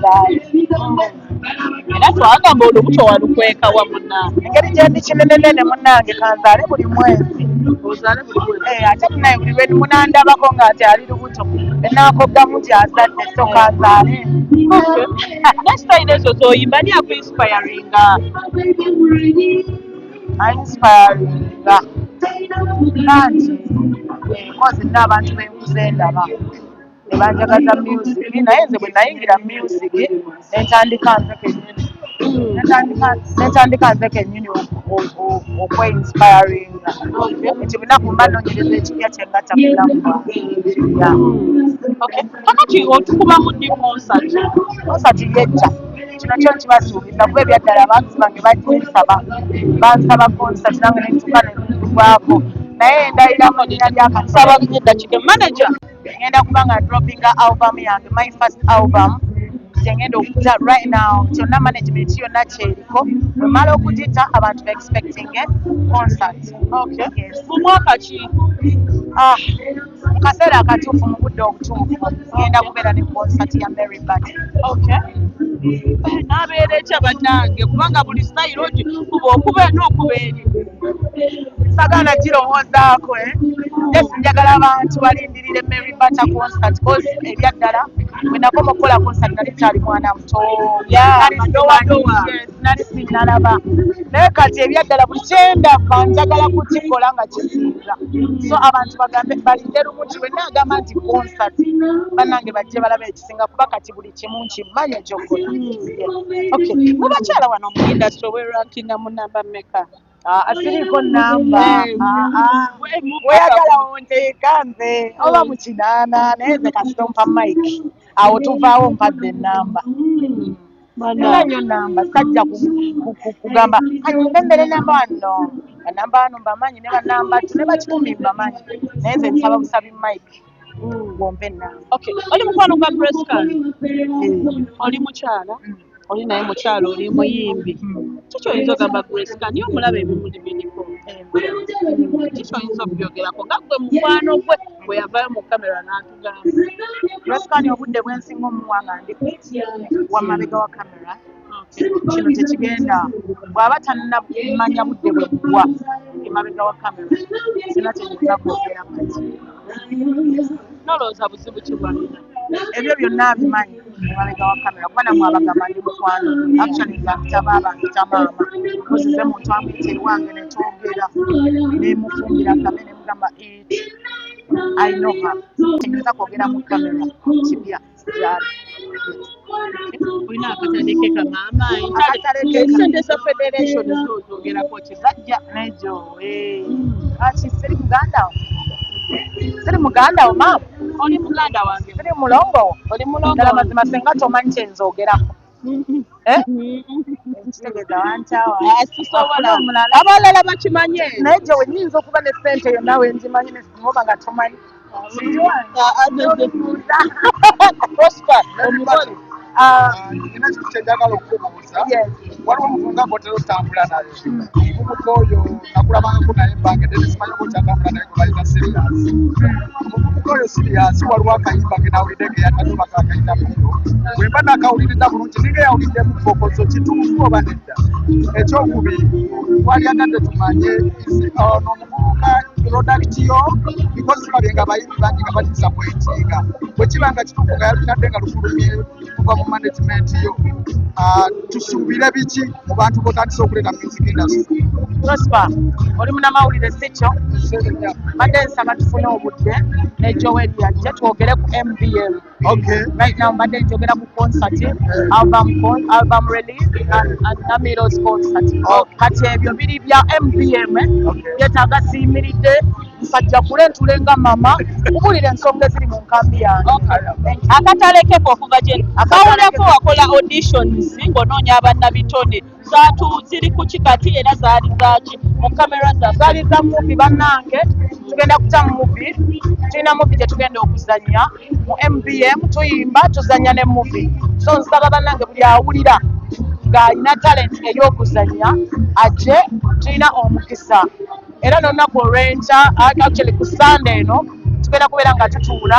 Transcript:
Kanzaale. Era twagamba olubuto walukweka wa, munnange? Engeri gye ndi kinenenene, munnange, kanzaale buli mwezi. Ozaale buli mwezi? Eh, ate munnaye buli lwe munandabako ng'ati ali lubuto, enaakoggamu nti azadde, so kanzaale. Ne style ezo z'oyimba, ni akuinspiringa? Ainspiringa bangi, kozi nina abantu benkuze ndaba ne banjagaza music, naye nze bwe nayingira music nentandika nze kennyini, nentandika nze kennyini okweinspiringa nti bunaku mba noonyereza ekipya kyengatta ku bulamu bwange. Yeah. Okay. Kakati otukubamu ddi concert? Concert yejja, kino kyo nkibasuubiza, kuba ebyaddala abantu bange baginsaba, bansaba concert, nange nentuuka nenzigwako, naye ndayira mu linnya lya Saba Katonda. Eddakiika, manager. Ngenda kuba nga droppinga album yange, my first album gyengenda okuta right now. Kyonna management yonna kyeriko, bwemala okugita, abantu ba expecting concert. Okay. Yes. Mu mwaka ki? Ah, mu kaseera akatuufu, mu budde obutuufu, ngenda kubeera ne concert ya Mary Bata. Okay. N'abeera etya, bannange? Kubanga buli style ogi kuba okuba eno, okuba eri. Sagaana girowoozaako, eh? Yes, njagala abantu balindirire Mary Bata concert, cause ebyaddala bwe nakoma okukola concert nali kyali mwana muto. Yeah, Nali madowadowa. simanyi, yes, nali sinnalaba, naye kati ebyaddala buli kyendaba njagala kukikola nga kisinga, so abantu bagambe balinde lumu nti bwe naagamba nti concert, bannange bajje balabe ekisinga, kuba kati buli kimu nkimanyi ekyokukola. Yes. Okay. Mu bakyala wano mu industry, werankinga mu namba mmeka? Ah, siriiko namba. Eh, Ah, ah. Weyagala onteeka nze oba mu 8, naye nze kasita ompa mic, awo tuvaawo mpadde enamba. Sina nnyo namba, sajja kugamba kanyumbe mbere namba wano, banamba wano mbamanyi, ne banamba 2 ne bakikumi mbamanyi, naye nze nsaba busabi mic gwompa enamba. Okay. Oli mukwano gwa Grace Khan, oli mukyala, oli naye mukyala, oli muyimbi. Kiki oyinza ogamba Grace Khan? Ye omulaba ebimuli biriko. Kiki oyinza okubyogerako nga gwe mukwano gwe bwe yavaayo mu kamera n'atugamba? Grace Khan, obudde bwensinga omuwa nga ndi wamabega wa kamera, kino tekigenda. Bw'aba tannamanya budde bwe muwa emabega wa kamera, sina kyenyinza kwogera kati. Nolowooza buzibu ki bwalina? Ebyo byonna abimanyi emabega wa kamera, kuba namwe abagamba ndi mukwano. Actually nze ampita baaba, mpita maama, kozize muntu amuyita ewange netwogera, nemufumbira kame, nemugamba eat. I know her. Kyenyinza kwogera mu kamera kipya gyali. Olina akatale ke kamaama. Akatale ke. Esente za federation zozogerako ki? Zajja nejo. Lwaki siri muganda wo? Siri muganda wo, maama? Oli muganda wange. Siri mulongo wo? Oli mulongo Ddala wange. mazima, senga tomanyi kyenzogerako, eh? Kitegeeza wankyawa. Ah, sisobola. Ofuna omulala. Abalala bakimanye. Naye gye wenyinza okuba ne ssente yonna wengimanyi oba nga tomanyi siri wange. Ah, ah, N'obibuuza. Prosper omugole. Ah, Nina kintu kyenjagala okukubuuza. Yes. Waliwo omuvubuka gwotera otambula naye, omuvubuka oyo nakulabangako naye ebbanga eddene, simanyi oba okyatambula naye, gwe bayita Serious. Omuvubuka oyo Serious, waliwo akayimba ke nawulidde ke yatatuba kakayita Piro. Bwe mba nakawuliriza bulungi, ninga yawuliddemu vokozo, kituufu oba nedda? Ekyokubiri, twalyagadde tumanye ono omuvubuka product yo, because tulabye nga abayimbi bangi nga badisappointinga. Bwe kiba nga kituufu nga yalutadde nga lufulumye kuva mu management yo, tusuubire biki mu bantu botandise okuleeta mu music industry? Prosper, oli munamawulire, si kyo? Mbadde nsaba tufune obudde ne Joel yajja twogere ku MBM. Right now mbadde njogera ku concert, album release and Namiro's concert. Kati ebyo biri bya MBM, eh? Byetaaga siyimiridde nsajja kule ntule nga mama kubulira ensonga eziri mu nkambi yange. Thank you. Akatale keko okuva gye kawuleko, wakola auditions ng'onoonya abannabitone, zaatu ziri ku kikati era zaali zaaki mu kamera zaffe? Zaali za movie, bannange. Tugenda kuta movie, tulina movie gye tugenda okuzannya mu MBM. Tuyimba, tuzannya ne movie, so nsaba bannange buli awulira ng'alina talent ey'okuzannya ajje, tulina omukisa. Era n'olunaku olw'enkya, actually ku Sunday eno, tugenda kubeera nga tutuula.